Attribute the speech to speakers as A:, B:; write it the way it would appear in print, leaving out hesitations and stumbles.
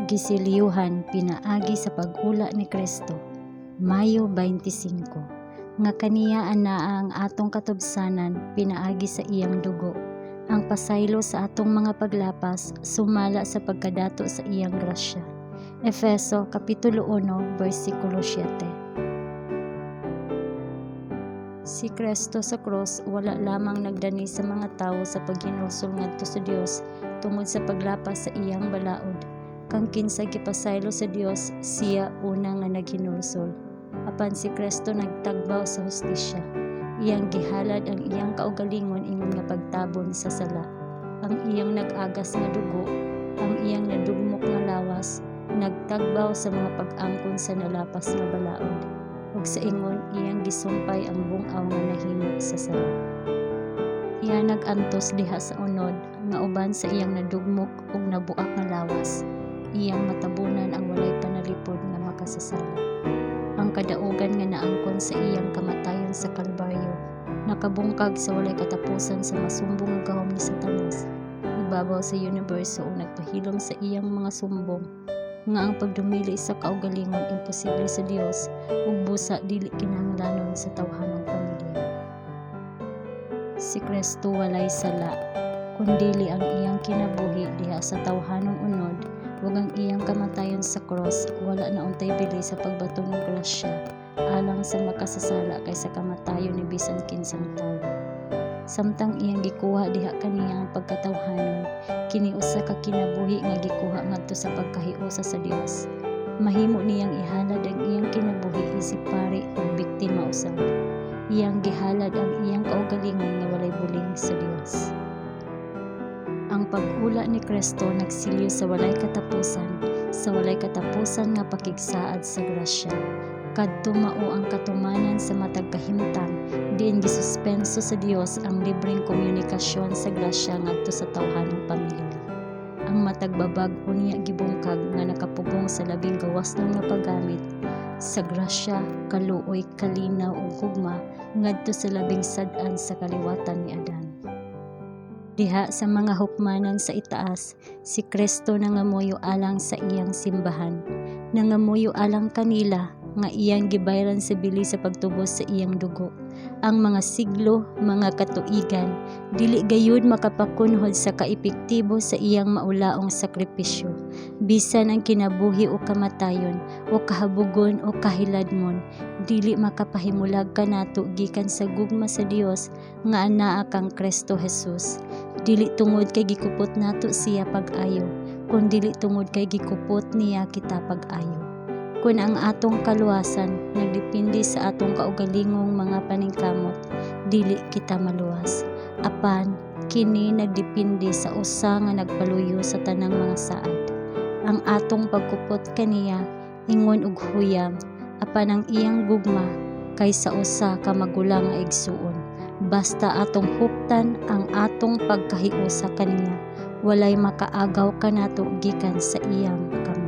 A: Gisilyuhan pinaagi sa pag-ula ni Kristo. Mayo 25. Nga kaniya anaa ang atong katubsanan pinaagi sa iyang dugo, ang pasaylo sa atong mga paglapas sumala sa pagkadato sa iyang grasya. Efeso Kapitulo 1 bersikulo 7. Si Kristo sa krus wala lamang nagdani sa mga tawo sa paghinulsol ngadto sa Dios tungod sa paglapas sa iyang balaod. Kang kinsa gipasaylo sa Dios, siya una nga naghinulsol. Apan si Kristo nagtagbaw sa hustisya. Iyang gihalad ang iyang kaugalingon ingon nga pagtabon sa sala. Ang iyang nag-agas nga dugo, ang iyang nadugmok nga lawas, nagtagbaw sa mga pag-angkon sa nalapas nga balaod. Ug sa ingon iyang gisumpay ang bung-aw nga nahimo sa sala. Iya nag-antos diha sa unod nga uban sa iyang nadugmok ug nabuak nga lawas, iyang matabunan ang walay panalipod nga makasasala. Ang kadaugan nga naangkon sa iyang kamatayon sa Kalbaryo, nakabungkag sa walay katapusan sa masumbong nga gahom ni Satanas ibabaw sa uniberso ug nagpahilom sa iyang mga sumbong nga ang pagdumili sa kaugalingon imposible sa Dios ug busa dili kinahanglanon sa tawhanong pamilya. Si Kristo walay sala, kundili ang iyang kinabuhi diha sa tawhanong unod ug ang iyang kamatayon sa cross wala na untay bili sa pagbaton og grasya alang sa makasasala kaysa kamatayon ni bisan kinsang tawo. Samtang iyang gikuha diha kaniya ang pagkatawhanon, kini usa ka kinabuhi nga gikuha ngadto sa pagkahiusa sa Dios. Mahimo niyang ihalad ang iyang kinabuhi isip pari ug biktima usab. Iyang gihalad ang iyang kaugalingon nga walay buling sa Dios. Ang pag-ula ni Kristo nagsilyo sa walay katapusan, sa walay katapusan nga pakigsaad sa grasya. Kadto mao ang katumanan sa matag kahimtang diin gisuspenso sa Dios ang libreng komunikasyon sa grasya ngadto sa tawhanong pamilya. Ang matag babag unya gibungkag nga nakapugong sa labing gawasnon nga paggamit sa grasya, kaluoy, kalinaw ug gugma ngadto sa labing sad-an sa kaliwatan ni Adan. Diha sa mga hukmanan sa itaas, si Kristo nangamuyo alang sa iyang simbahan. Nangamuyo alang kanila nga iyang gibayran sa bili sa pagtubos sa iyang dugo. Ang mga siglo, mga katuigan, dili gayud makapakunhod sa kaepektibo sa iyang maulaong sakripisyo. Bisan ang kinabuhi o kamatayon, o kahabogon o kahiladmon, dili makapahimulag kanato gikan sa gugma sa Dios nga anaa kang Kristo Jesus. Dili tungod kay gikupot nato siya pag-ayo, kundili tungod kay gikupot niya kita pag-ayo. Kun ang atong kaluwasan nagdepende sa atong kaugalingong mga paningkamot, dili kita maluwas. Apan kini nagdepende sa usa nga nagpaluyo sa tanang mga saad. Ang atong pagkupot kaniya ingon og huyang, apan ang iyang gugma kay sa usa ka magulang nga igsuon. Basta atong huptan ang atong pagkahiusa kaniya, walay makaagaw kanato gikan sa iyang kamot.